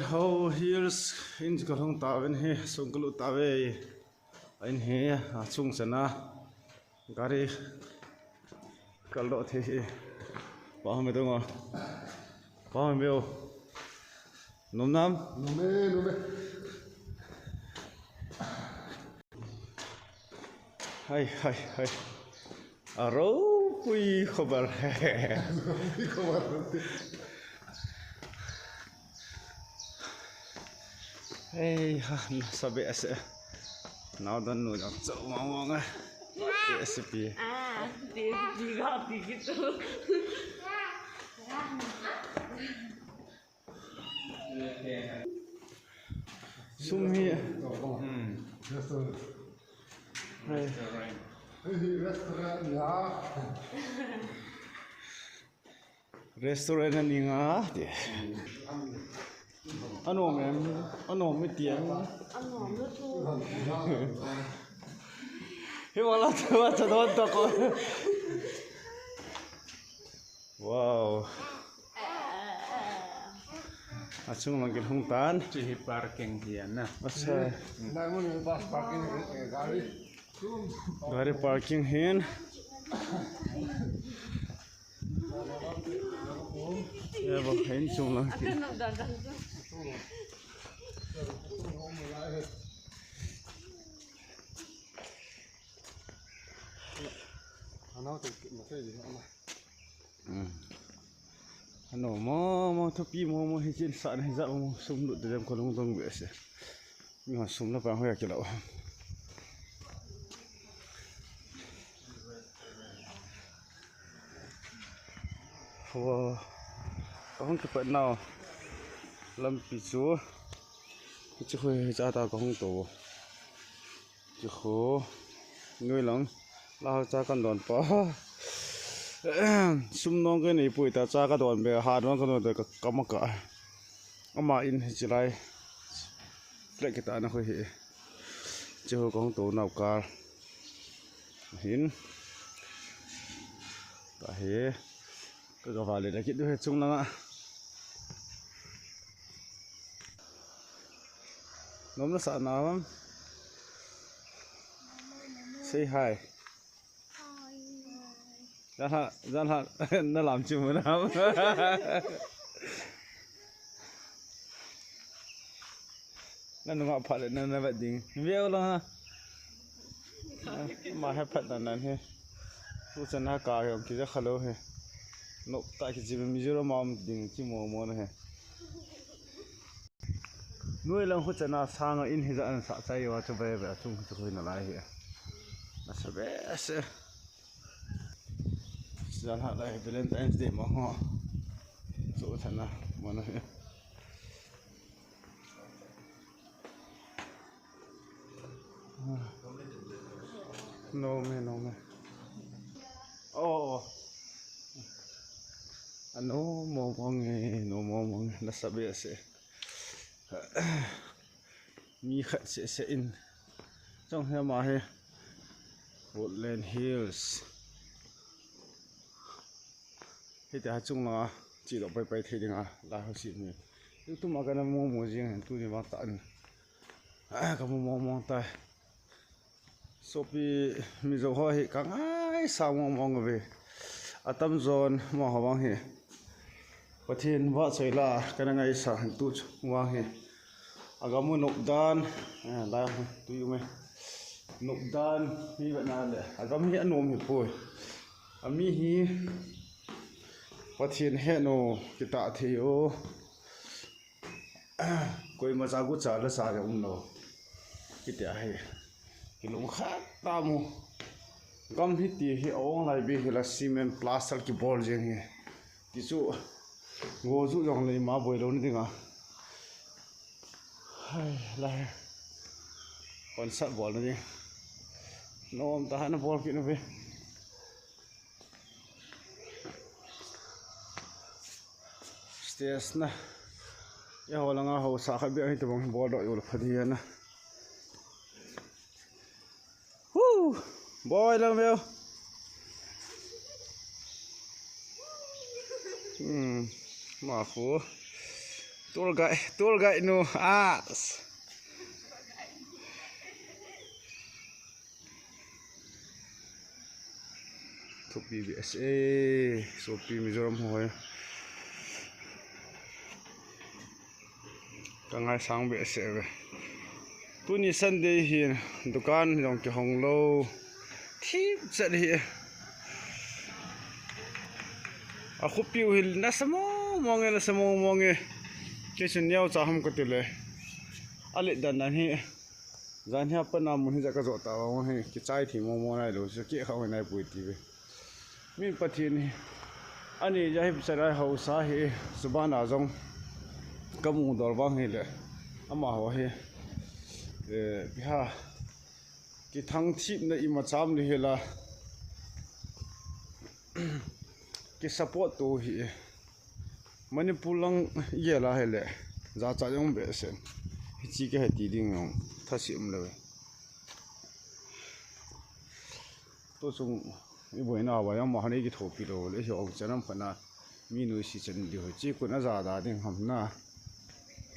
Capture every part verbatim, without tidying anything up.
Ho Hills in kalhung tauvin hi, sung kalut tauve. In hi, achung chana gari kaldoh thei hi. Pa home dong o. Pa home o. Nom nam? Nom e, nom e. Hai, hai, hai. Aropui khobar. Aropui khobar. Hei ha, nasa behseh. Nao dan nu jong chau mong mong a. Behseh pi. Ah, behseh pi ga pi kitu. Sum hi. Hmm. Hei. Restaurant ya. Restaurant ani nga ti. Anom em, anom mi ti em. Anom mi tu. Hi wala tu wa cha don to ko. Wow. Achung lang kin hung tan. Chi hi parking hi ana. Acha. Nang mun pas parking gari. Gari parking hin. Ye bo, in chung lang kin. Hmm. Ano, mo, mo, thupi, mo, mo, hichin sa, na, hijat, mo, sum lut, dem, ko, long, dong, behseh. Miho sum na pang hoiya kilo. Wow. Kahung kipat nau. Lampi chu. Hichu hoi hicha ta kahung to. Chu ho. Noi lang. La cha kan don pa. Sum nong kanei pui ta cha ka don be ha nong ka don be ka, ka ma ka. Ama in hi chilai. Flag kita na khoi hi. Chu ho kong to nau kar. Hin. Ta hi. Ka ka vale da kit du he chung langa. Nom na sa na vam. Say hi. Janha, janha, na lam chu mu na. Na nunga pha le na na vet ding. Ve u lang ha. Ma he phat na nan he. Tu chan ha ka he ki ja khalo he. No ta ki ji mi juro ma um ding ki mo mo na he. Noi lang khu chana sanga in hi ja an sa chai wa chu ve ve chung chu khu na lai hi. Na sa ve se. Jan ha lai Valentine's Day ma ho. Chu thana ma na he. No me, no me. Oh. Ano mo mo nge, no mo mo nge, na sa be se. Mi khat seh seh in. Chong he ma he. Woodland Hills. Hiti ha chung langa, chi lo pai pai thei dinga, la ho si ni. Tu tu ma ka na mo mo jing, tu ni ma ta ni. Ah, ka mo mo mo ta. Sopi Mizo ho hi ka ngaisang mong mong ve. Atam jon mo ho vang hi. Pathen vahchoi la ka na ngaisang tu vang hi. Agam u nop dan, eh, la tu yu me. Nop dan hi ve na le. Agam hi anom hi poi. Ami hi Pathen he no kita thei o. Koima cha gu cha la cha le um lo. Kiti ahi. Kilung khat ta mu. Gam hiti hi a ong lai be hi la cement plaster kibol jeng hi. Ti chu. Go ju jong le ma boi lo ni dinga. Hai, lai. Concert bol ni. Nom ta hana bol kit na be. Stage na. Ya ho langa ho sa kha bia hi tabang bol do yo la phadi na. Hu! Boi lang veo. Hmm. Ma khu. Tour guide, tour guide nu. Ah. Thupi behseh, sopi Mizoram ho hi. Ka ngaisang behseh ve. Tuni Sunday hin dukan jong kihong lou. Thip chat hi. A khopi u hi nasa mong mong e, nasa mong mong e. Kei chun neocha ham kati le. A let dan dan hi. Jan hi a pat a mun hi ja ka jo ta vang hi, kichai thei mong mong nai lou, chu keh kha hoi nai poi ti ve. Min Pathen hi, ani ja hi psa rai hausa hi, suban a jong ka mu dol vang hi le, amaho hi, eh, biha, kithang thipna ima cham le hi la, ki support to hi. Manipur lang i gel a hile, jachat jong behseh. Hiche kahe ti ding jong, thase um lou. Tu chung i boina uva jong amaho nei kithopi lou le, hi ong chan am khat na, mi nuisat chan diu hi. Chi kun a ja da ding ham na.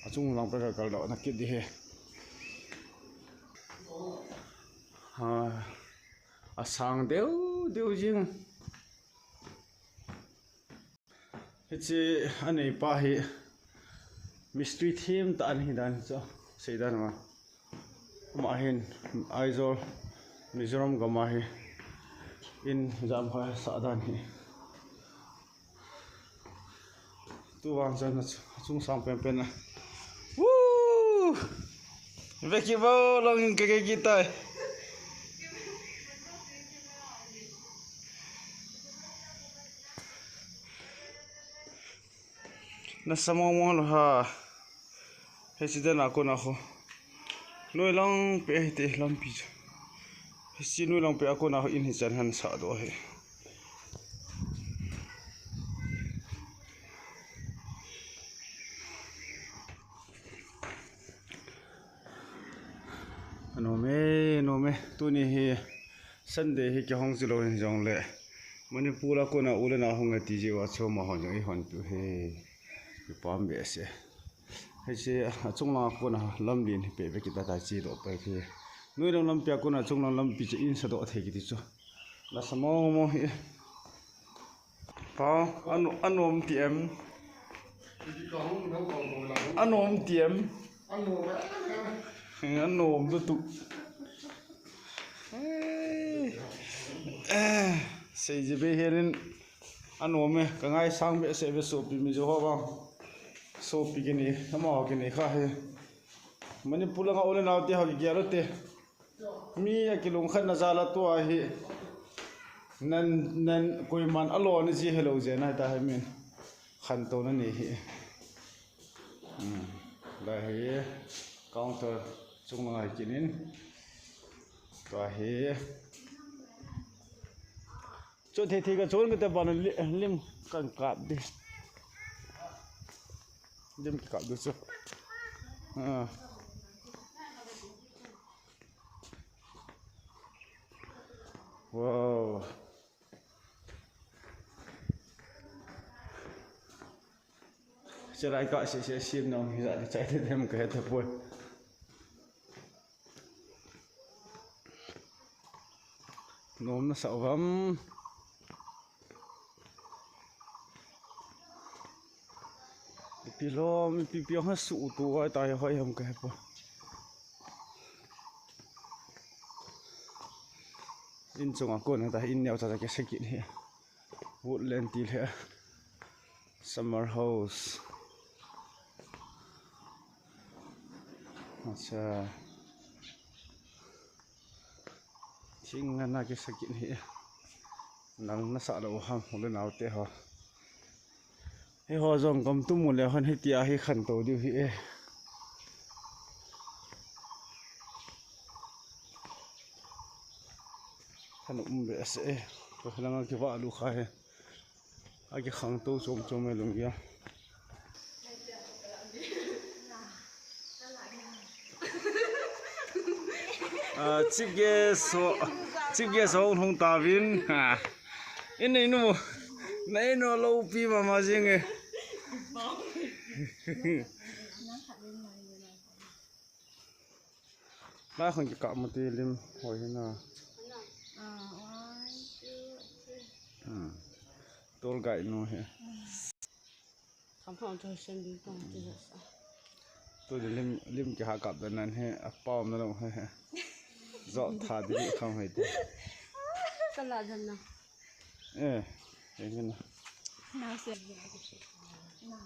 A chung lang pa ka kal doh na kit di hi. Ha, a sang deu deu jing. Hiche a neipa hi mistri thim tah ahi dan chu sei dan ma. Ama hin Aizawl, Mizoram gam a hi in jam kha sah dan hi. Tu vang chan a chung sang pen pen a. Woo! Veki bo long in ke ke kitai. Nasa mong mong lou ha. Hiche dan a kona ho. Noi lang pe hite lampi chu. Hiche noi lang pe a kona ho in hichan han sah doh hi. Anom e, anom e. Tuni hi Sunday hi kihong chu lou hin jong le. Manipur a kona u le nao hung e ti jeh uva chu amaho jong eihon piu hi. Kipah behseh. Hiche a chung lang a kona lamlen hi pe ve kit a tai che doh pai hi. Noi lang lampi a kona chung lang lampi chu in sa doh thei kiti chu. Nasa mong mong hi. Pa, ano, anom ti em. Anom ti em. Anom tu tu. Eh, eh, sei ji be herin anom e, ka ngaisang behseh ve sopi Mizo ho vang. Sopi kini, amaho kini kha hi. Manipur langa u le nao te ho kigel u te. Mi a kilungkhatna jal a tua hi. Nan, nan, koiman a lo ni ji helou je na ta hi min. Khantouna nei hi. Hmm. Lai hi counter chung langa hi kinin. Tua hi. Chu thei thei ka chun ka te ban li-, lim kan kap di. Lim kap di chu. Ah. Wow. Chulai ka se se sim nong hi ja chai te dem ka he ta poi. Nom nasa uvam. Ipi lom, ipi pi hong su tu ai tai hoi ham ka he poi. In chung a kon ta in neo ta ta ke se kit hi. Woodland ti le. Summer house. Acha. Thing ngana kisa kit hi. Nang nasa lou ham u le nao te ho. Hi ho jong kam tu mu le hon hi tia hi khantou diu hi e. Khan um behseh e. Ko langa kiva lu kha he. A kikhangtou chom chom e lunggel. Ah, chief guest ho, chief guest ho hung tauvin. Ah. In nei nu, nei nu loupi mama jing e. Lai khun kikap mati lim hoi hina. Hmm. Tour guide nu hi. Tui lim, lim kiha kap dan nan hi, apom na lo hi. Zot tha di kham hai ti. Kala dan na. Eh, eh, na. Na se. Na.